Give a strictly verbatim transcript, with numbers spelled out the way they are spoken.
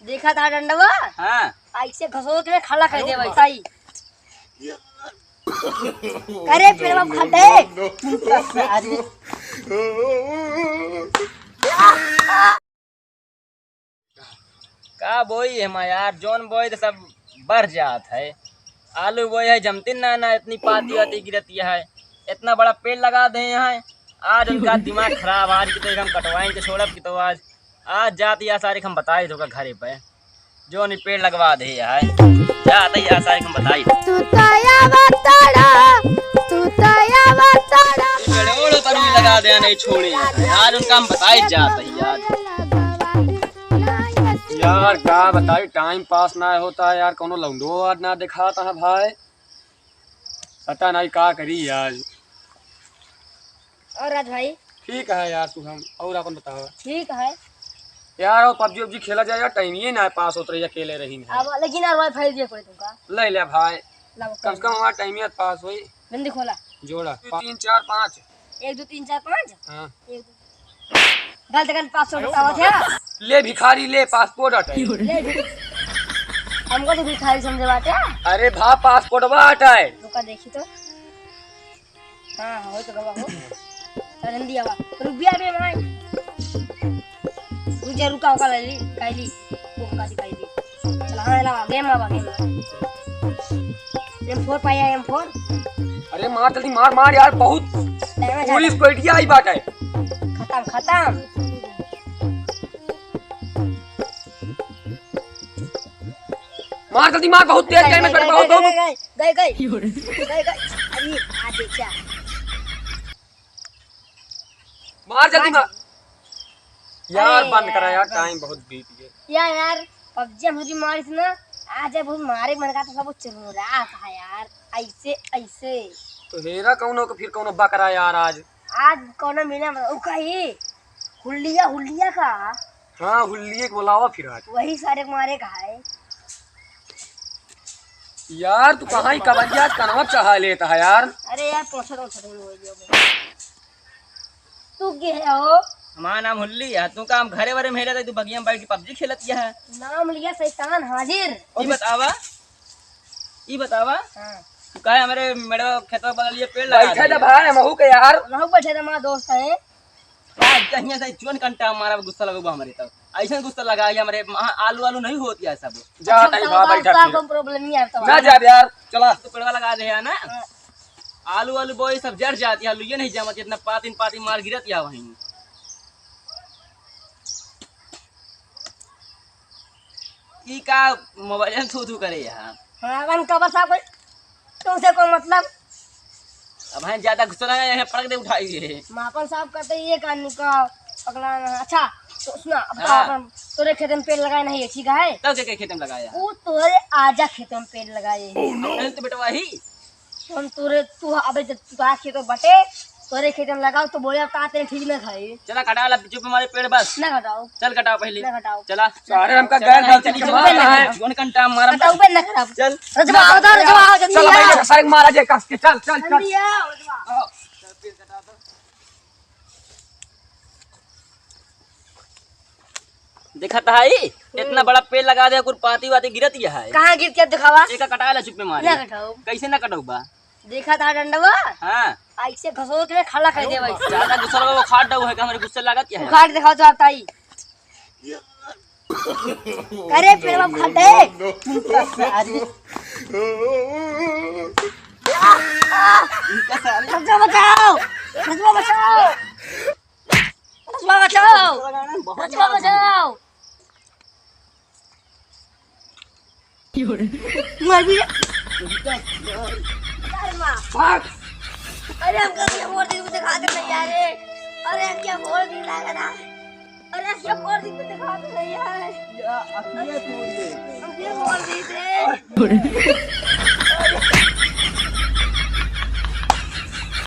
देखा था डंडवा? हाँ। ऐसे घसोट के खड़ा कर दे भाई, सही। करे पेड़वा खटे। अरे। का बोई है मैं यार, जौन बोई तो सब बढ़ जात है। आलू बोई है जमतिन ना, ना इतनी पाती वाती गिरती है। इतना बड़ा पेड़ लगा दे हैं, आज उनका दिमाग खराब, आज की तो हम कटवाएं के छोड़ब की तो आज, आज जात या सारे हम बताई धोखा घरे पे, जौन ई पेड़ लगवा दे है, जात या सारे हम बताई। तू तया बताड़ा, तू तया बताड़ा। पेड़ ओड़ पर भी लगा दे, नहीं छोड़े, आज उनका हम बताई जात है यार। यार, का बताई, टाइम पास ना होता है यार, कौनो लौंडो और ना दिखाता है भाई, पता नहीं का करी यार। और राज भाई? ठीक है यार, तू हम और अपन बतावा। ठीक है। यार, और पबजी वबजी खेला जाए यार, टाइम ये ना पास होत रही, अकेले रही है। अब लेकिन यार, वाईफाई दिए कोई तुमका। ले ले भाई, ला, कम से कम हमारा टाइम ये पास होई। जल्दी खोला। जोड़ा। तीन, चार, पाँच। एक, दो, तीन, चार, पाँच। हाँ। एक, दो। गलत गलत पासवर्ड बतावत है। ले भिखारी, ले पासपोर्ट हटे। ले भी-, हमको तो भिखारी समझे बाटे। अरे भा, पासपोर्ट बा हटे। रुका देखी तो। हाँ, हाँ, हो तो गवा हो। चल जल्दी आवा। रुपया भी भाई। रुक जा, रुका, रुका, ले ली, काई ली। वो काई ली, काई ली। चल, हाँ, लावा, गेम आवा, गेम आवा। एम फ़ोर पाया, एम फ़ोर। अरे मार जल्दी, मार, मार यार, बहुत टाइम है, पुलिस ज्यादा। को एडिया आई बाटे। खतम, खतम। मार जल्दी मार, बहुत तेज गए, गए, गेम में गए, बहुत, गए, बहुत। गए, गए, गए। गए, गए। अरे, आ देखा। मार जल्दी मार। मार। यार, अरे बंद करा यार, यार, बंद। टाइम बहुत बीत गया। या यार, पबजी हम मुझे मारिस ना, आज जब हम मारे मन का तो सब चुरमुरा था यार, ऐसे, ऐसे। तो हेरा कौनो को फिर कौनो बकरा यार आज। आज कौनो मिला मतलब, उ कही, हुल्लिया, हुल्लिया का? हाँ, हुल्लिया के बुलावा फिर आज। वही सारे को मारे का है। यार, तू कहाँ ही कबड्डी आज कनवा चढ़ा लेता है यार। अरे यार, पहुँचा तो, पहुँचा तो, हो गया। तू के है हो? हमारा नाम हुल्ली है। तू काम घरे वरे में हेले, तू बगिया में बैठ के पबजी खेलत है। नाम लिया शैतान हाजिर। ई बतावा, ई बतावा, हाँ। तू काहे हमरे मेड़वा खेतवा बगल ये पेड़ लगा बैठे दिया? तो भाई, महू के यार। महू बैठे तो हमारा दोस्त है। आज कहीं से जोन कंटा मारा गुस्सा लगबा हमरे तो। ऐसा गुस्सा लगा ये हमरे, हाँ, आलू आलू नहीं होती है सब। जा अच्छा, तई बताओ, बाबा, बताओ, जा का फिर। कौन प्रॉब्लम नहीं आता ना है? जा यार, चला। तो पेड़वा लगा दे है ना? हाँ। आलू आलू बोई सब जर जाती है, आलू ये नहीं जामत, इतना पातिन पातिन मार गिरत या वहीं। ई का मोबाइल में थू थू करे यहाँ? हाँ, अपन कबर साहब कोई, तुमसे कोई मतलब? अब हम ज्यादा गुस्सा लगा, यहाँ पटक दे उठाई दे। मापन साहब कहते ये कानू का पगला ना। अच्छा, तो सुना, अब तो हाँ। अपन तोरे खेत में पेड़ लगाए नहीं है, ठीक है? तब के, के खेत में लगाया? वो तोरे आजा खेत में पेड़ लगाए हैं। Oh, no। अरे तो बेटा वही। हम तोरे, तू अबे जब तू खेत में बटे, तोरे खेत में लगाओ तो बोले अब ताते ठीक ना खाए। चला कटा ला, चुप हमारे पेड़ बस। ना कटाओ। चल कटाओ पहले। ना कटाओ। चला। सारे हमका चल, गैर चल, गलती चल, के चल, मार चल, रहा है। कौन कंटा मारा? कटाओ बे ना कटाओ। चल। रजवा, ना, रजवा, रजवा, आओ, जल्दी चल, आओ। भाई, सारे मारा जाए, कस के, चल, चल, चल। जल्दी आओ, रजवा। आओ। देखत हई, इतना हम्म। बड़ा पेड़ लगा दे, कुल पाती वाती गिरत ही है। कहाँ गिरत है दिखावा? एका कटाए ला चुप में मारे। ना कटाओ। कैसे ना कटौबा? देखा था डंडवा? हाँ। ऐसे घसोट के खड़ा कर दे भाई। ज्यादा गुस्सा लगा, वो खाट डाऊ है कि हमारे गुस्से लागत क्या है? उखाड़ दिखाओ तो आता ही। अरे पेड़वा खटे। अरे। बचाओ, बचाओ। बचाओ, बचाओ। रजवा बचाओ। रजवा बचाओ। मर भी। भाग। अरे हमका क्या बोल रही, मुझे खा के नहीं आ रहे। अरे क्या बोल रही, लग रहा है। अरे क्या बोल रही, मुझे खा के नहीं आ रहे। या, अब ये बोल रही। हम ये बोल रही थे।